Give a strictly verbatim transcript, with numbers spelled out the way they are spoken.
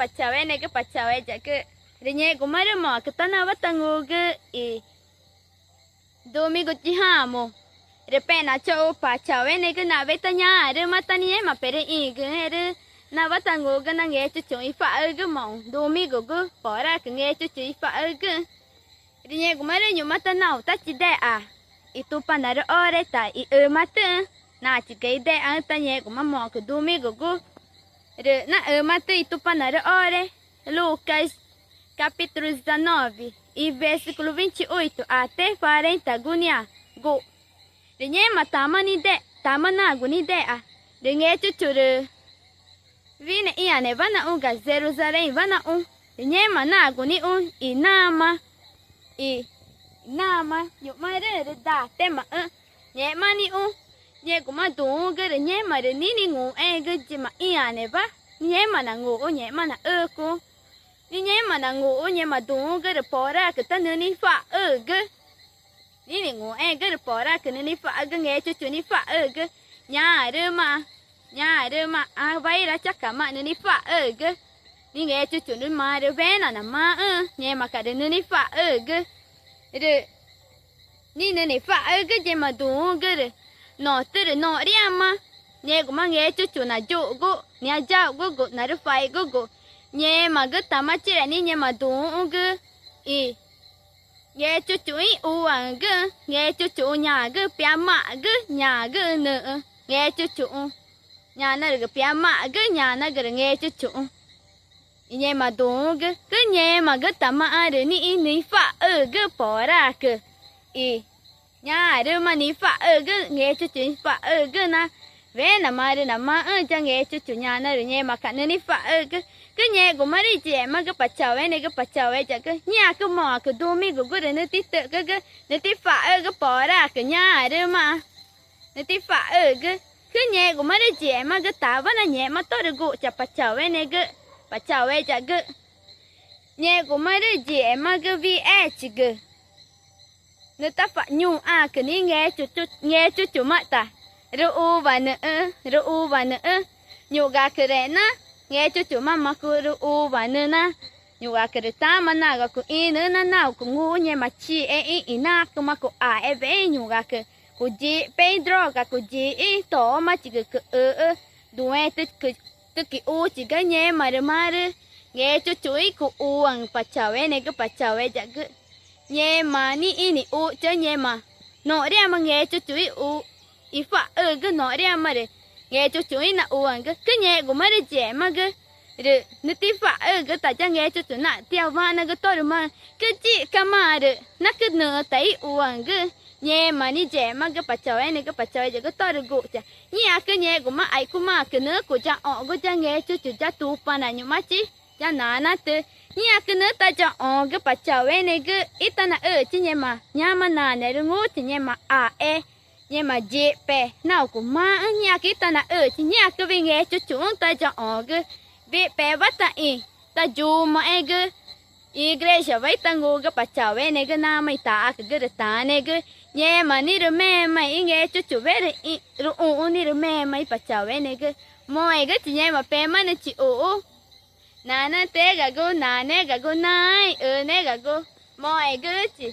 Pa chaueneẽgü, pa chaueyagü, rü ngẽxgumarüü̃ moxü̃ãcü tá nawa tangugü i domingo chixamu. Rü pexna choxu, pa chaueneẽgü, nawa tá ñaãrüü̃ ma tá nixĩ ngẽma perüxĩgüxü̃ erü nawa tangugü na Ngechuchuxü̃ icua̱xüü̃gü moxü̃ domingogu poraãcü Ngechuchu icua̱xüü̃güxü̃. Rü ngẽxgumarüü̃ ñu̱xma tá naxu tá chidexa i Tupanaãrü ore ta i ümatüxü̃, nachiga idexaxü̃ tá ngẽxguma moxü̃ãcü domingogu rü naxümatü i Tupanaãrü ore. Lucas capítulo dezenove, i versículo vinte e oito até quarentagu niãgu. Rü ngẽma tama nide, tama nagu nidexa, rü Ngechuchu rü wüxi ĩãnewa naxũ ga Ierusaréü̃wa naxũ. Rü ngẽma nagu nixũ i nama, i nama ñu̱xmarüü̃ rü datemaxü̃. Ngẽxma nixũ, ngẽxguma duü̃xü̃gü rü ngẽma rü nixĩ ninguxẽẽgü yima ĩãnewa, ngẽma nanguxü̃, ngẽxma naxücuxü̃. Nixĩ ngẽma nanguxü̃, ngẽma duü̃xü̃gü rü poraãcü tá nüxü̃ nicua̱xüü̃gü. Nixĩ ninguxẽẽgü rü poraãcü nüxü̃ nicua̱xüü̃gü, Ngechuchu nicua̱xüü̃gü. Ñaãrüü̃maã, ñaãrüü̃maã, ãwairachacamaã nüxü̃ nicua̱xüü̃gü. Nixĩ Ngechuchu nüxü̃ marü wena namaxü̃xü̃, ngẽmaca̱x rü nüxü̃ nicua̱xüü̃gü. Rü nixĩ nüxü̃ nicua̱xüü̃gü yima duü̃xü̃gü rü notürü noxriama ngẽxguma Ngechuchu nayu̱xgu, niyayauxgugu, narücuaixgugu, ngẽmagütama chire nixĩ ngẽma duü̃xü̃gü i Ngechuchuxü̃ íxuaxü̃güxü̃. Ngechuchuxü̃ ñagüxü̃ piama̱xgü, ñagüxü̃ nüxü̃. Ngechuchuxü̃ ñanarügü piama̱xgü, ñanagürü Ngechuchuxü̃ i ngẽma duü̃xü̃gü. Rü ngẽmagütamaã rü nixĩ nicua̱xüü̃gü poraãcü i ñaãrüü̃maã nicua̱xüü̃gü, Ngechuchu nicua̱xüü̃gü na wena marü namaxü̃xü̃ ya Ngechuchu ñanarü ngẽmaca̱x nüxü̃ nicua̱xüü̃gü. Rü ngẽxgumarüü̃ yixemagü, pa chaueneẽgü, pa chaueyagü, ñaãcü moxü̃ãcü domingogu rü nüxü̃ titü̱xcügü, nüxü̃ ticua̱xüü̃gü poraãcü ñaãrüü̃maã nüxü̃ ticua̱xüü̃gü. Rü ngẽxgumarüü̃ yixemagü tawa nangẽxma tórü guxcha, pa chaueneẽgü, pa chaueyagü. Ngẽxgumarüü̃ yixemagü wüxiechigü nüxü̃ tacua̱x ñuxãcü nixĩ Ngechuchu, Ngechuchumaã ta rüxuwa nüxü̃, rüxuwa nüxü̃. Ñuxguacü rüe̱xna Ngechuchumaã macu rüxuwa nüxü̃ na, ñuxguacü rü tama nagu cuxĩnüxü̃ na nagu cunguxü̃ ngẽma chixexü̃ i nacüma cuaxewe̱xü̃. Ñuxguacü cuyixpexü̃ droga, cuyixĩxü̃, tomachigü cüxüxü̃, duü̃xẽtü cü tüquiuchiga. Ngẽma rü marü Ngechuchuxü̃ ícuxuaxü̃, pa chaueneẽgü, pa chaueyagü. Ngẽma nixĩ nixuxchaxü̃, ngẽma noxriama Ngechuchuxü̃ íxu, icua̱xüü̃gü, noxriama rü Ngechuchuxü̃ ínaxuaxü̃gü. Rü ngẽxgumarüü̃ yixemagü rü nüxü̃ ticua̱xüü̃gü ta ya Ngechuchu na tiawa̱xnagü tórü maxü̃. Rü yixcamaã rü nacü nüxü̃ ta íxuaxü̃güxü̃. Ngẽma nixĩ yixemagü, pa chaueneẽgü, pa chaueyagü, tórü guxcha. Ñaãcü ngẽxguma aixcumaãcü nüxü̃ cuyaxõgu ya Ngechuchu, ya Tupana ñu̱xmachi, ya Nanatü. Ñaãcü nüxü̃ tayaxõgü, pa chaueneẽgü, ítanaxüchi ngẽma ñoma naãneãrü ngúchaü̃, ngẽma ãxe, ngẽma yixpe, nagu cumaxü̃. Ñaãcü ítanaxüchi, ñaãcü wüxi Ngechuchuxü̃ tayaxõgü. Wüxipewa taxĩ, tayumaxẽgü, igrejawa ítangugü, pa chaueneẽgü, namaã itaxacügü rü taneẽgü. Ngẽma nixĩ rümemaẽxü̃ Ngechuchuwe rü ixuxü̃, nixĩ rümemaẽxü̃, pa chaueneẽgü. Moxẽgüchi ngẽma pemaã nüxü̃ chixuxü̃. Nanatüégagu, Naneégagu, Naãẽ i Üüneégagu, moxẽgüchi.